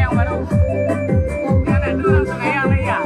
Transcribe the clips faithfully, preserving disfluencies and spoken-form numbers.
Yang baru. Yang nak tu langsung ayang lagi ya.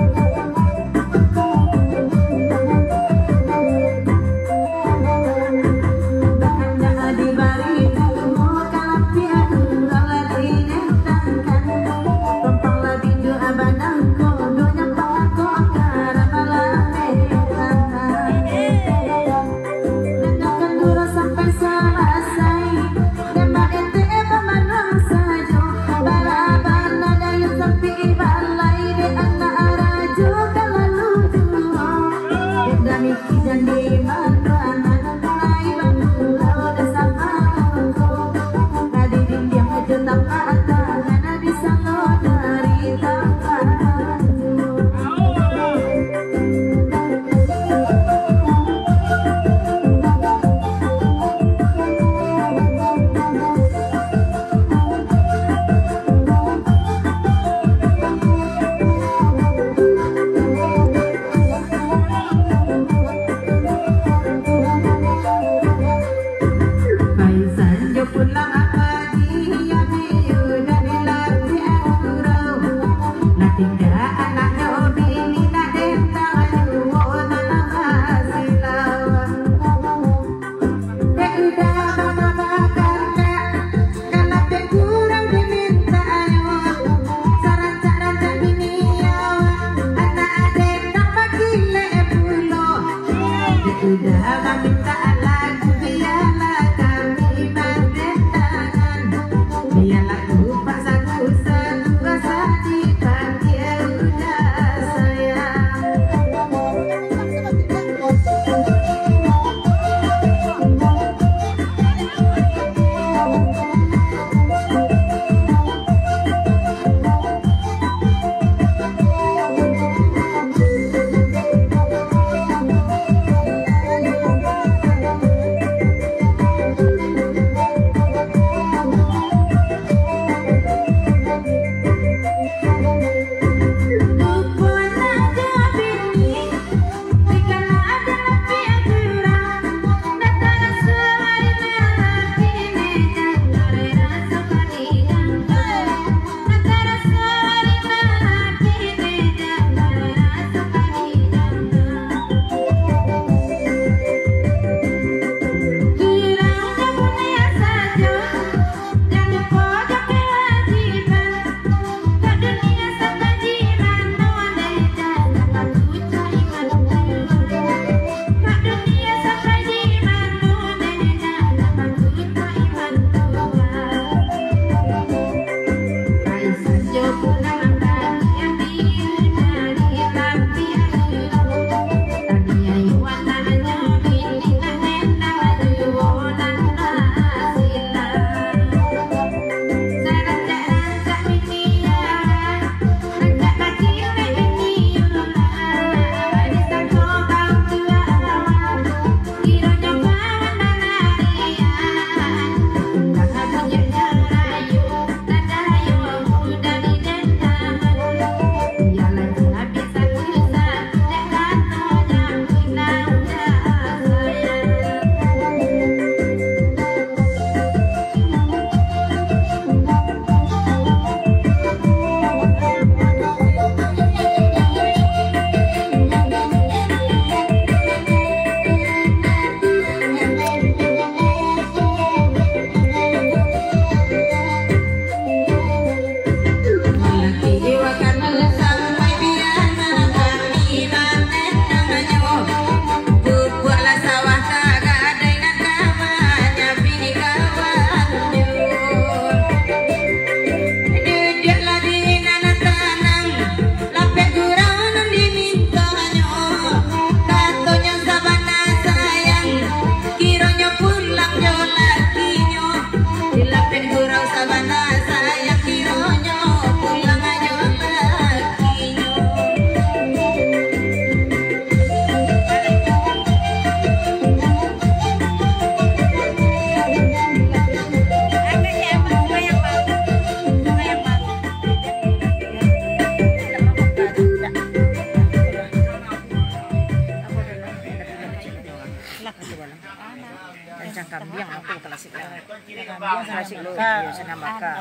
Ka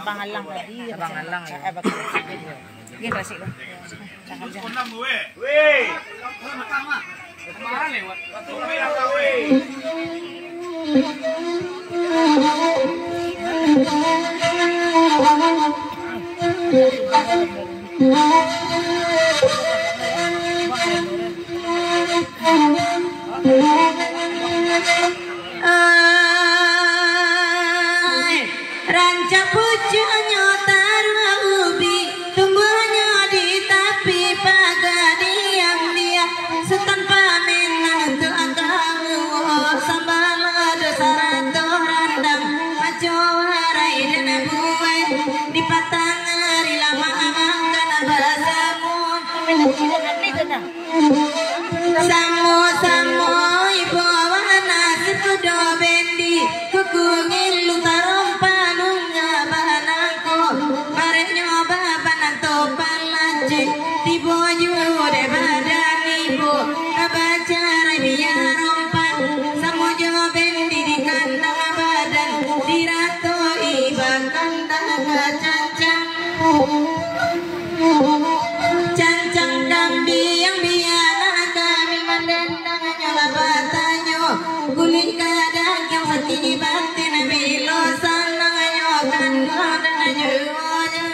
Abang Alang tadi, Abang Alang, ya. Abang Alang. Iyo. Gini, kasih, Bang. Ai, rancak pucuaknyo taruah ubi, tumbuahnyo di tapi paga diam-diam. Sutan paminang tu angka uwo, sambal lado sarato randang, maco warai dan buwai, di patang ari lah makan basamo. Samo-samo ibo wana sikudo bendi, kuku ngilu tarompa nunga banangko, bareknyo babanan topan lancik, tibo juo dek badan ibo, babacarai biar rompan, samo jo bendi di kandang badan, diratoi bakandak ka cancang. Cancang kambiang bialah kami mandendang, nyo lah batanyo, kulik ka dagiang sakik batin, bilo sanang nyo kanduang dan juo nyo.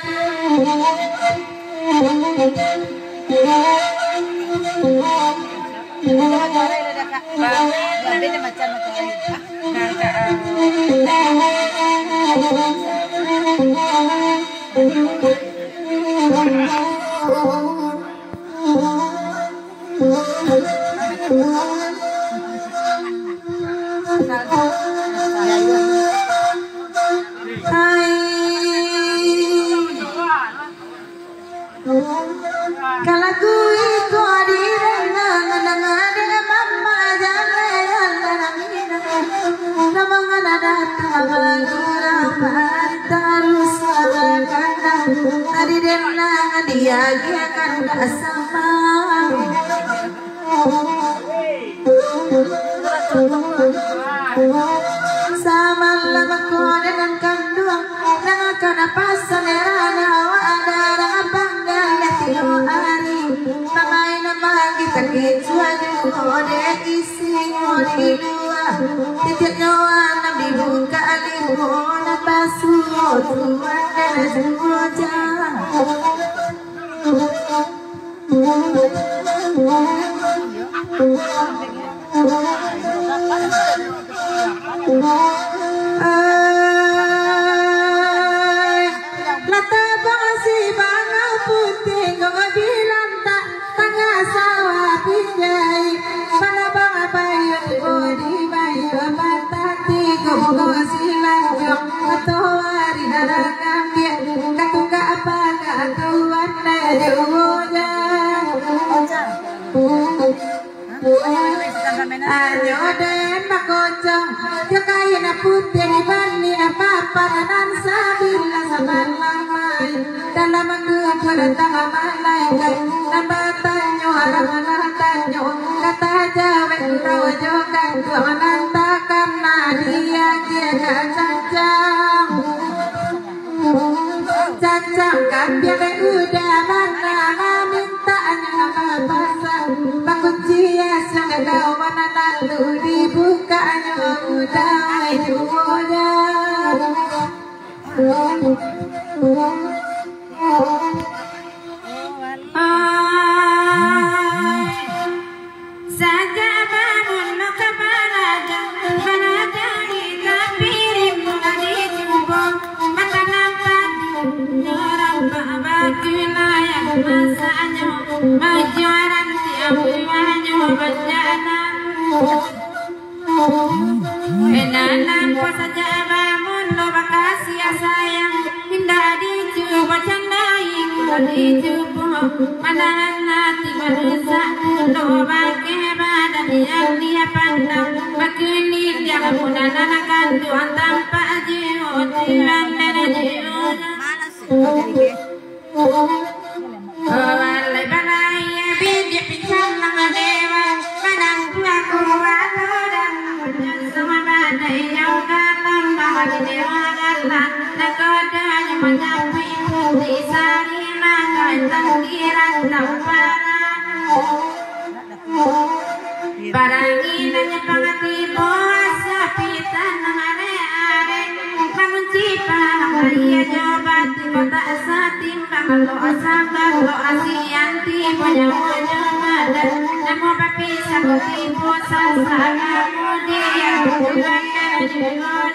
Kalagu iko didanga, danga dek mama jame alah minang. Namangan datang bagurau, mari taruih sabakanang. Tadi denang diagiahkan ka sama. Samalam ko dengan kanduang, nan kana pasan erana awak darah panggang tiok ari. Mamain manggi takik juo juo dek isinyo di lua. Titiak nyawa nan dibuka limo, nan basuo tuan dan juo jan. Ai, lah tabang si bangau putiah, kok bilang tak tangah sawah pinjai. Panabang bayun bodi bayun, patah tigo bungo silanjong, matawari darah kambiak, katunggak apak katuan dari ujan. Anyo den bakocong, jo kain putiah di bali apa-apa nan sabilah sabar lamai. Dalam kuburan tangah malaikat, nan batanyo, nan batanyo, kata jawek rojo gantuang, nan takana diagiah ka cancang. Cancang kambiang udah mana, mamintak nyo bapasan, bakunci asiang kawan lalu dibukanyo udah juo jan. Ai, sajak bamulo ka baraja, baraja di tapi rimbun di jumbo, mata nampak nyo rampak bakilayan, masanyo bajuaran tiap buahnyo banjana. Enanan ko saja bamulo bakasiah sayang, indak dicubo candai, indak dicubo manahan ati badesak, mulo bakeh badan yang dia pandang, bakini dia mudahan akan tuan tampak jiwa, jiwa merah jiwa. Walai balai bidik pincang mamadewa, manang kuah kuah dan manang sama badai yang gatam mamadewa gatam. Tangkirang tamparan. Parangi nan pangatibo, sapitan nan arek-arek. Mangunci pahamai jo batin, kok tak satimbang, kok sambah, kok asian, tibo nyawo jo badan. Namo bapisah, kok tibo sasak, kamudian, bukan juo.